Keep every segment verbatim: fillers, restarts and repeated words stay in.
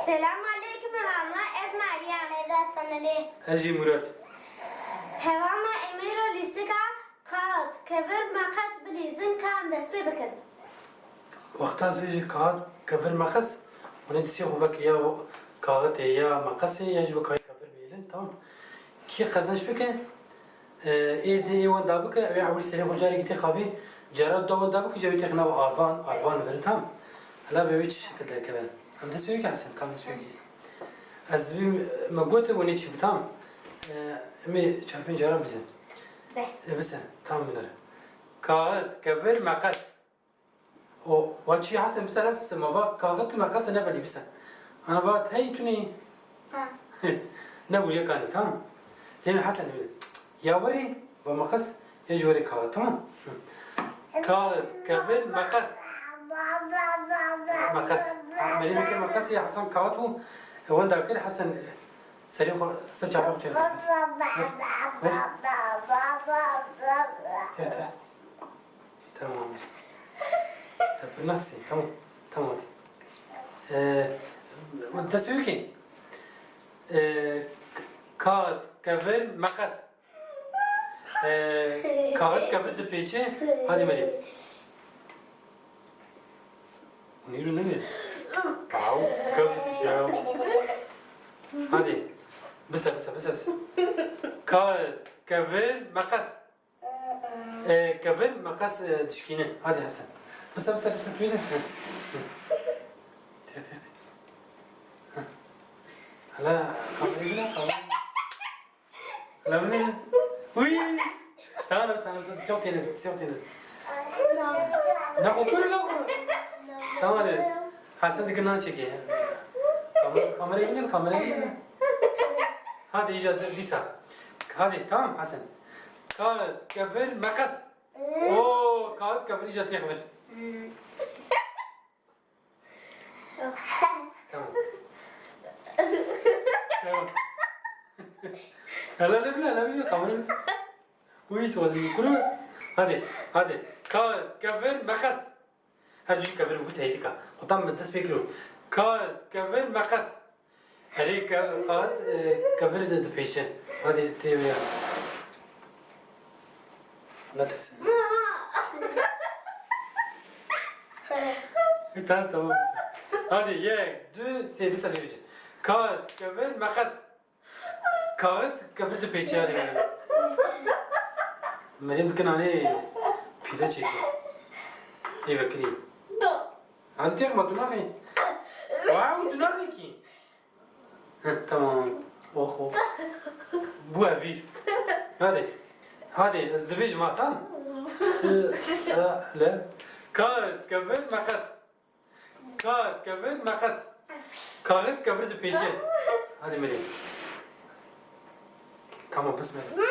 Selam aleykum, hevama, ez Meryem. Ez Hasan Elî. Ez jî Murat. Hevama, em îro lîstika kaxit, kevir, meqes bilîzin, ka em dest pê bikin. Wexta ez vêjî kaxit, kevir, meqes, hûn ê distê xwe vekî ya kaxitê, ya meqesê, ya jî wekî kevir bihêlin, tamam. Kî qezenç bike, e, ê dê ê wenda bike, ew ê ewil serê xwe carekî têxavî, cara da wenda bike, ji wî têxine arvan, arvan vir, tamam. Hela bi wî çi şekil derkeve. Em dest pê bike Hesen, kam dest pê bike. Ez vî me gote hûn ê çi bike, tamam. E, em ê çar pênc caran bizin. Be. E, bise, tamam binere. Kaxit, kevir, meqes. O, wa çi Hesen bise, ne bise, ma va kaxit, meqes ne belî bise. Ana va hey tunî. Ha. Ne bu yekanî, tamam. Têne Hesen bile. Ya werî, va meqes, ya jî werî kaxit, tamam. Hı. Kaxit, kevir, meqes. Meqes. Ha, Meryem ke meqes ya Hesen kaxit bû. E, wenda kir Hesen, e, serê xwe, ser çavê xwe tê. Ver. Ver. Ver, ver. Tamam. Te pir nexsî. Tamam. Tamam. Ee, dest pê bike. Ee, kaxit, kevir, meqes. Ee, kaxit, kevir dipêçe. Hadi Meryem. Hûn îro nebe. Aw, kevt ya. Hadi. Bise, bise, bise, bise. Kaxit, kevir, meqes. E, kevir, meqes, e, dişkîne. Hadi Hesen. Bise, bise, bise, tu yine. Hı, hı. Tê, tê, tê. Hı. Hala kamerayı bile, kamerayı. Hala bile. Uy. Tamam, sen, sen, sen, sen, sen. Ne kokuyor lan bu? Tamam hadi. Hesen de gınan çekiyor. Kamera, kamerayı bile, kamerayı bile. Hadi iyice, disa. Hadi, tamam Hesen. Kaxit, kevir, meqes. Oo, kaxit, kevir, îca têx vir. Tamam. Tamam. Hele ne bile, hele bile, kamera. Bu hiç vazgeçmiyor. Kuru. Hadi, hadi. Kaxit, kevir, meqes. Her cû kevir bû seyî dika. Xutan min dest pê kiro. Kaxit, kevir, meqes. Herê ke-, kaxit, e, kevir de dipêçe. Hadi tê ya. Netirsin. Tamam, tamam. Hadi yek, du, sê, bîst sê bêje. Kaxit, kevir, meqes. Kaxit, kevir dipêçe, hadi gelin. Meryem dikin anê pîde çêke. Ê vekirî. Do. Hadi têx ma tu naxî. Wow, tu naxî kî. Heh, tamam. Oh, oh. Bu evîr. Hadi. Hadi, ez dibêjim ha, tamam. Le. Kaxit, kevir, meqes. Kaxit, kevir, meqes. Kaxit, kevir dipêçe. Hadi Meryem. Tamam, bes Meryem.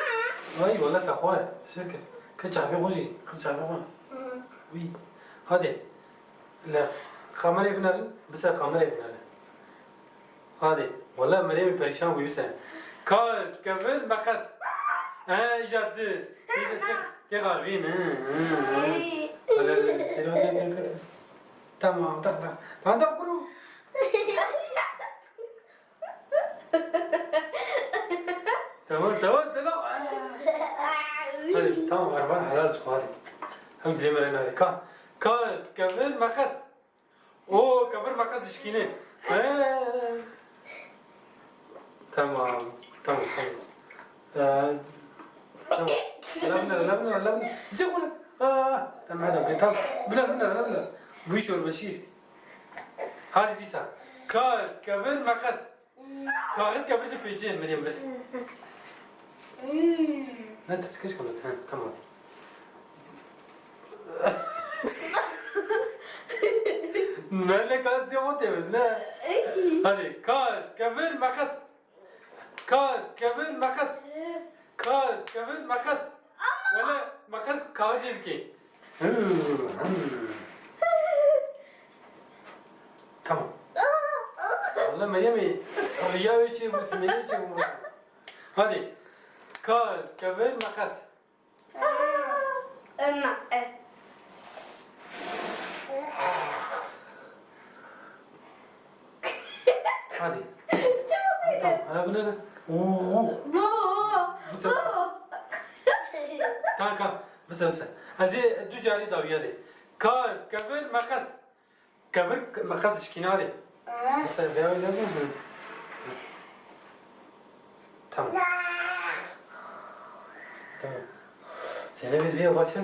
Ay, wala te xwar. Teşekkür. Ke çavê xwe jî. Kız çavê xwe. Uy. Hadi. Le kamerayê binerin. Bise kamerayê binerin. Hadi. Wala Meryemê perîşan bû bise. Kaxit, kevir, meqes. He, îcar di. Tê, tê, tê xarvîn. He, he, he. Ay. Hadi, hadi, hadi. Seri, hadi, hadi, hadi. Tamam, tak, tak. Tamam, tak, kuru. Tamam, tamam, tamam. Hadi, tamam, Ervan, helal olsun, hadi. Hem dilê me re nari. Ka, ka, kevir, meqes. Oo, kevir, meqes, işkîne. He. Tamam, tamam, tamam. Ee, tamam. Lemne, lemne, lemne. Zıvır. Aa, tamam, hadi, okey, tamam. Bile, bile, bile. Bu iş olur, Beşir. Hadi dîsa. Ka, kevir, meqes. Kaxit, kevir dipêçe, Meryem, vir. Ne tirsikê ji kamera. He, tamam, hadi. Mele ka zê o tevin, ne? Hadi, kaxit, kevir, meqes. Kaxit, kevir, meqes. Kaxit, kevir, meqes. Wele, meqes kaxitê dikê. Hım, hım. Tamam. Wele Meryemê, riya wê çêbû, simêlê çêbû. Hadi. Kaxit, kevir, meqes. Ena, e. Hadi. Tamam, hala binêre. Oo. Baba, baba. Bise, bise. Baba. Tamam, tamam. Bise, bise. Ez ê du carî dawiya dê. Kağıt, kevir, meqes. Kevir, meqes şikînarê. Aa. Bise, vê öyle mi? Hı. Tamam. Tamam. Zeynep bir yavaş mı?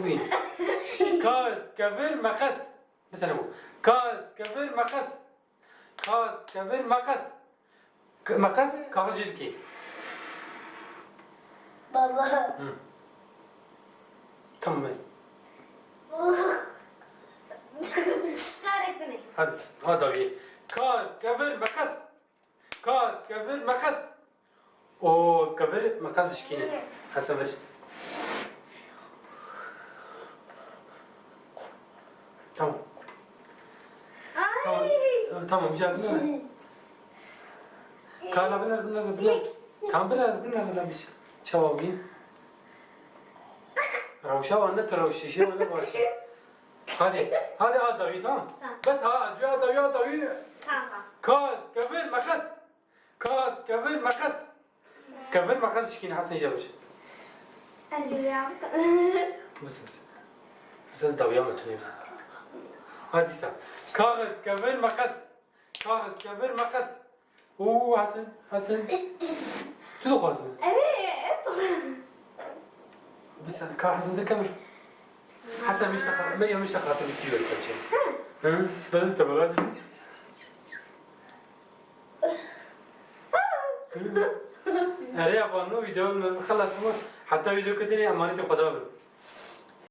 Kağıt, kevir, meqes. Mesela bu. Kağıt, kevir, meqes. Kağıt, kevir, meqes. K-, meqes, kağıt cilki. Baba. Hı. Tamam. Hadi, hadi abi. Kağıt, kevir, meqes. Kağıt, kevir, meqes. O kevir, meqes şikîne. Hesen ver. Tamam. Tamam. Ay. Tamam, güzel, değil mi? Kala biner, biner, biner. Tam biner, biner, biner bir şey. Çawa bir. Rewşa wan ne tu rewşî, şey wan ne baş e. Hadi, hadi a dawî, tamam. Tamam. Bes ha, ez a dawî, a dawî. Tamam, tamam. Kağıt, kevir, meqes. Kağıt, kevir, meqes. Kevir, meqes şikîne, Hesen jevir. Ez jevir. Bes, bes. Bes, ez dawiya me tunê bes. Hadi sen. Kağıt, kevir, meqes. Kağıt, kevir, meqes. Oo, Hesen, Hesen. Tu dixwazî? Evet. Bes, ka Hesen de kevir. Hesen, mişte xa-, me ya mişte xatir tu jor kaçe. Hı? Hı? Bes, te belaş. Erê, ya vano video xelas bû. Hatta video kirinê emanetê Xweda bin.